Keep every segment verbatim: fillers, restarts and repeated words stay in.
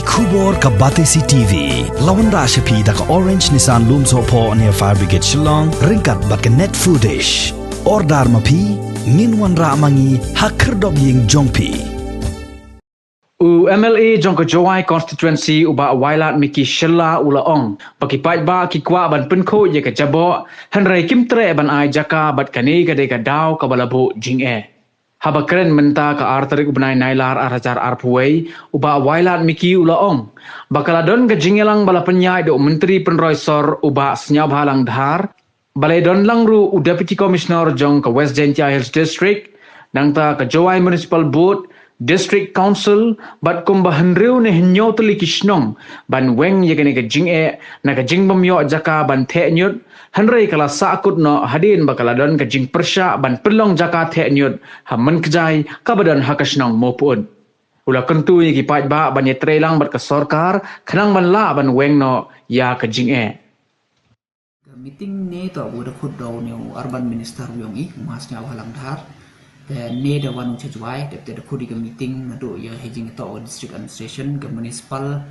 Khubor ka Batesi T V la wanrah sha phi da ka Orange Nissan Lumsohphoh near Fire Brigade Shillong ryngkat bad ka Net Foodish. Order ma phi, ngin wanrah ma ngi ha khyrdop ïing jong phi. U M L A jong ka Jowai Constituency u Bah Wailadmiki Shylla u la ong ba ki paidbah ki kwah ban pynkhuid ïa ka jaboh, hynrei kim treh ban ai jaka bad kane ka dei ka daw kaba la buh jingeh. Haba kren mynta ka ar tarik u bnai Nailar ar hajar arphew wei, u Bah Wailadmiki u la ong ba ka la don ka jingïalang ba la pynïaid da u Myntri Pynroi Sor u Bah Sniawbhalang Dhar, ba la don lang ruh u Deputy Commissioner jong ka West Jaintia Hills District, nangta ka Jowai Municipal Board, District Council, bad kumba hynriew ne hynñiew tylli ki shnong ban weng ïa kane ka jingeh na ka jingbym ïoh jaka ban theh ñiut, hynrei ka la sahkut noh hadien ba ka la don ka jingpyrshah ban pynlong jaka theh ñiut ha Mynkjai kaba don ha ka shnong Mawpud. U la kyntu ïa ki paidbah ban ïatreilang bad ka sorkar khnang ban lah ban weng noh ïa ka jingeh. Ka meeting ne toh u da khot da u ne u Urban Minister u yong i, u Bah Sniawbhalang Dhar. Te ne da wan u sha Jowai, te te da khot ïa ka meeting naduh ïa ha jingtoh u District Administration, ka Municipal,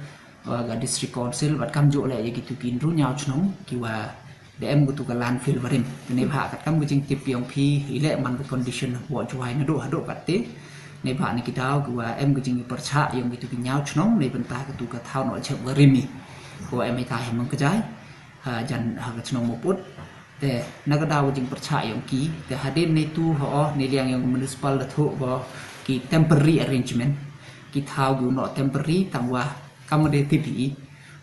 uh, ka District Council, bad kamjooh leh ïa kitu ki hynriew hynñiew shnong, ki wa da em katu ka landfill barim. Te ne bha katkam ka jingtip yong phi, i leh man ka condition hapoh Jowai naduh haduh katte. Ne bha ne ki daw ki wa em ka jingpyrshah yong kitu ki hynñiew shnong, ne bynta katu ka thaw noh jhep barim i. Ko em i ta hi Mynkjai. Ha jan ha ka shnong Mawpud. Te na ka daw ka jingpyrshah yong ki, te hadien ne tu ha o ne liang yong municipal da thoh ba ki temporary arrangement. Ki thaw ki u noh temporary tang wa kam dei tip i.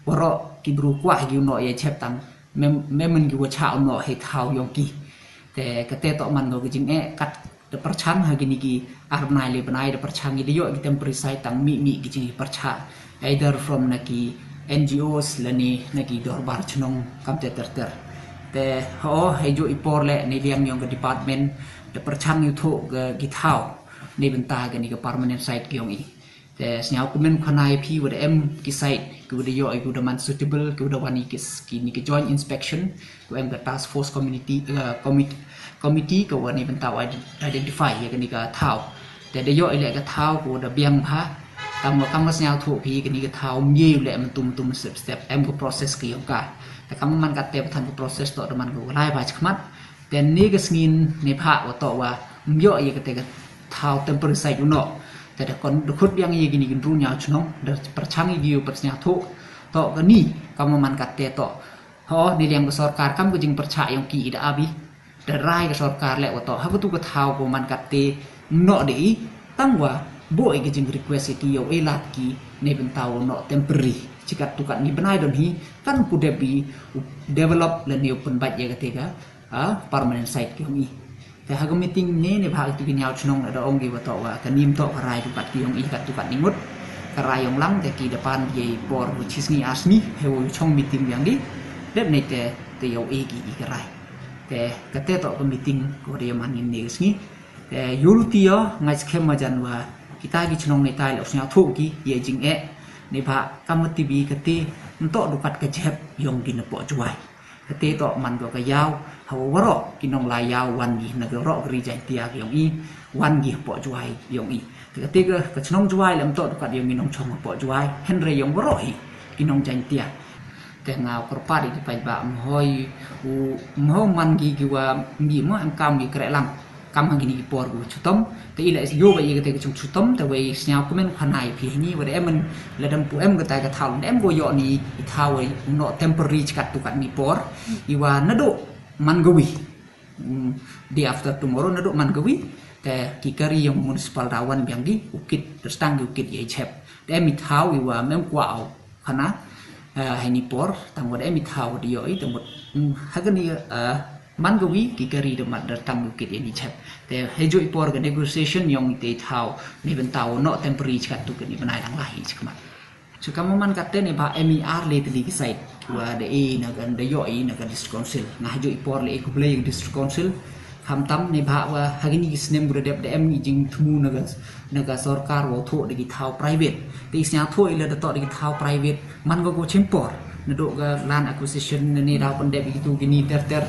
Waroh ki bru kwah ki u noh ïa jhep tang mem mem ki wa chah u noh hei thaw yong ki. Te kate toh man ko ka jingeh kat da pyrshang ha kini ki ar bnai le bnai da pyrshang i da ïoh ki temporary site tang mih mih ki jingpyrshah. Either from na ki N G Os lane na ki dorbar shnong kam ter ter ter. Te ho hei ju i por le ne liang yong ka department da pyrshang ïa u thoh ka ki thaw ne bynta kani ka permanent site ki yong i. Te sniaw kumne khana ïa phi wa da em ki site ki wa da ïoh i ki wa da man suitable ki wa da wan i ki s- kini ki joint inspection ko em ka task force community, uh, committee, committee ko wa ne bynta wa iden- identify ïa kani ka thaw. Te da ïoh i leh ka thaw ko da biang bha. Tang wa kam wa sniaw thoh phi kani ka thaw mye u leh myntum myntum step step em ka process ki yong ka. Te kam man katte ba than ka process toh da man ko lai bha chakmat. Te ne ka sngin ne bha wa toh wa myo ïa kate ka thaw temporary site u noh. Te da kon da khut biang ïa kini ki hynriew hynñiew shnong da pyrshang ïa ki u pyrshang thoh. Toh kani kam man katte toh. Ho ne liang ka sorkar kam ka jingpyrshah yong ki i da abi. Da rai ka sorkar leh wa toh ha katu ka thaw ko man katte noh de i tang wa buh i ka jing request ïa ki ïa u i lad ki ne bynta u noh temporary. Chikat tu kat ni bnai don hi kan ku dep i u develop lane u pynbait ïa kate ka, ah, permanent site ki yong i. Te ha ka meeting ne ne bha katu ki hynñiew shnong da ong ki wa toh wa ka nim toh ka rai tu kat ki yong i kat tu kat ni ngut. Ka rai yong lang te ki da pan ki por u chi sngi ar sngi he u chong meeting biang di. Dep ne te te ïa u i ki i ka rai. Te kate toh ka meeting ko da ïa man ïa ne ka sngi. Te ïul ti ïa ngai skhem ma jan wa kita ki shnong ne tai leh u sniaw thoh ki ïa jingeh. Ne bha kam wa tibi kate ntoh du kat ka jhep yong ki na poh Jowai. Kate toh man ko ka ïaw ha wa waroh ki nong la ïaw wan ki na ka roh ka ri Jaintia ki yong i wan ki ha poh Jowai yong i. Te kate ka ka shnong Jowai leh ntoh du kat yong i nong chong ha poh Jowai hynrei yong waroh hi ki nong Jaintia. Te nga u kyrpad i ki paidbah mhoi u mhoi man ki ki wa ngi mo em kam ki kreh lang. Kam ha kini ki por ku chutom te i leh ïoh ba i kate ka chung chutom te wei sniaw kumne khana ïa phi hini wa da em la dam pu em kata ka thaw da em ko ïoh ni i thaw wei u noh temporary chikat tu kat ni por i wa naduh man gawi. Mm, day after tomorrow naduh man gawi te ki kari yong municipal da wan biang ki u kit da stang ki u kit ïa i jhep. Da em i thaw i wa mem kwah u khana, eh, ha ini por tang wa da em i thaw da ïoh i tang wa, mm, ha kani, eh, man gawi ki kari da mat da tang u kit ïa ini jhep. Te ha ju i por ka negotiation yong i te i thaw ne bynta u noh temporary chikat tu kani bnai dang lai i chikat. Chikat ma man katte ne bha em i ar le tylli ki site wa da e na ka da ïoh i na ka district council. Nga ha ju i por le e khublei ka district council. Khamtam ne bha wa ha kini ki snem ku da dep da em i jingthmu na ka na ka sorkar wa u thoh da ki thaw private. Te i sniaw thoh i la da toh da ki thaw private man ko ko chim por. Naduh ka land acquisition ne daw pyndep ïa kitu kini ter ter.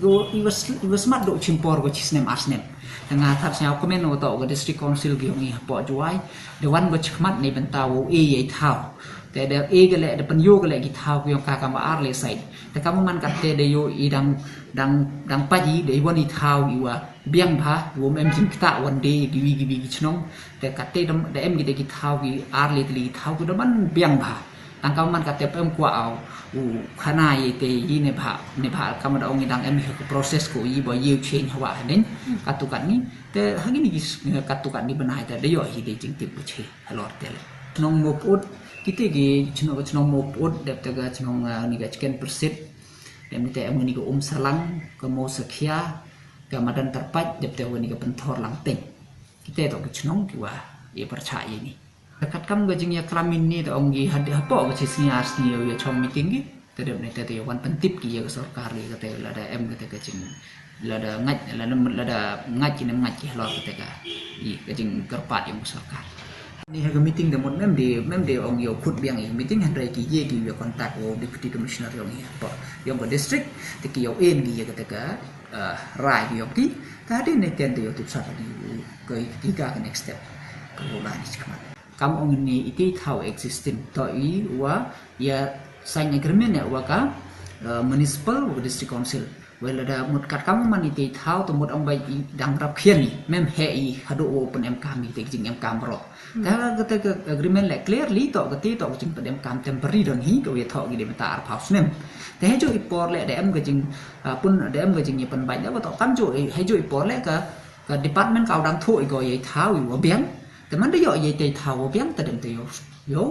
Iwa smat duh chimpor ko chi snem ar snem. Te nga thad sñiaw kmen wa toh ka district council ki yong i hapoh Jowai. Da wan ko chi khmat ne bynta wow e ïa i thaw. Te da e ka leh da pynyoh ka leh ki thaw ki yong ka kam ar le side. Te kam man kat te da yoh i dang dang dang pait i da i wan i thaw iwa biang bha, iwa em jingktah wan de kiwi kiwi ki chnong. Te kat te da em ki de ki thaw ki ar le tli ki thaw ki da man biang bha. Tang kam man kat te pem kwah aw u khana i te i ne bha ne bha kam da ong i dang em hi ka process ko i ba i u change hawa hanin. Katu kat ni te hagi ni ki katu kat ni bnai te da yoh hi de jingtip bu che halor te le. Chnong Moput kite ki chnong ka chnong Moput dep te ka chnong ni ka chicken persit. Dem ni te em ni ka Um Salang ka Mo Sakhia ka Madan Tarpait dep te ni ka Pynthor Langteng. Kite to ki chnong ki wa i percha i ni. Kat kam ka jingïaklam ini te ong ki hapoh ka chi sngi ar sngi ïa chong meeting ki. Te dep ni te te wan pyntip ki ïa ka sorkar ïa kate lada em kate ka jing lada ngait lada lada ngait ki nem ngait ki halor kate ka i ka jingkyrpad ïong ka sorkar. Ni ha ka meeting da mut mem de mem de ong ïa khut biang ïa meeting hynrei ki ïa ki ïa contact o deputy commissioner ïong ïa pa ïong ka district te ki ïa en ki ïa kate ka rai ki ïong ki ta de ne ten de ïa tip sa ka di ka ki ka next step ka lo la ni chikmat. Kam ong ni iti thaw existing to i wa ïa sign agreement ne wa ka municipal wa district council. Wei lada mut kat kam man iti thaw to mut ong bai i dang rap khian i mem he i hadu wo pun em kam i te jing em kam ro. Ta kata ka agreement le clearly to kati to jing pun em kam temporary don hi ka wei thaw gi de mata ar phaw snem. Te he jo i por le da em ka jing pun da em ka jing i pun bai da to kam jo he jo i por le ka ka department ka dang tho i go i thaw i wo biang. Te man da yo i te thaw wo biang te dem te yo yo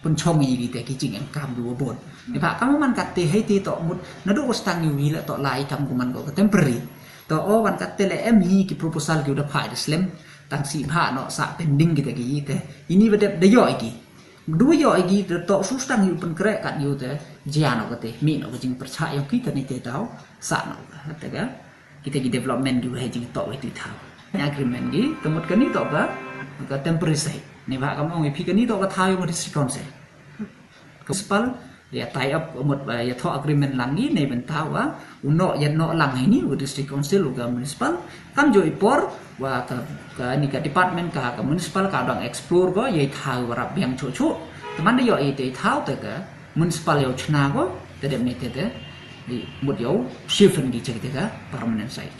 pun chong i te ki jing em kam du wo bon. Ni ba kam man kat te he te to mut na do stang i wi le to lai kam ku man ko ka temporary. To o wan kat te le em hi ki proposal ki da phai da slem tang si bha no sa pending ki te ki te ini ba dep da yo i ki du yo i ki da to su stang i pun kre kat i te jia no ka te mi no ka jing percha yo ki te ni te tau sa no ka te ka kita ki development ki wahai jing to wahai tu thaw. Ni agreement ki temut kani to ka ka temporary site. Ni ba kam ong phi kani to ka thaw yung district council. Ka municipal ya tie up mut ya tho agreement lang ni nei bentaw wa uno ya no lang ini u district council u ka municipal kam jo i por wa ka ka ni ka department ka ka municipal ka dang explore ko ya thaw wa rap biang cho cho. Teman da yo i te thaw te ka municipal yo chna ko te dem ni te te mut yo shift ni ki chek te ka permanent site.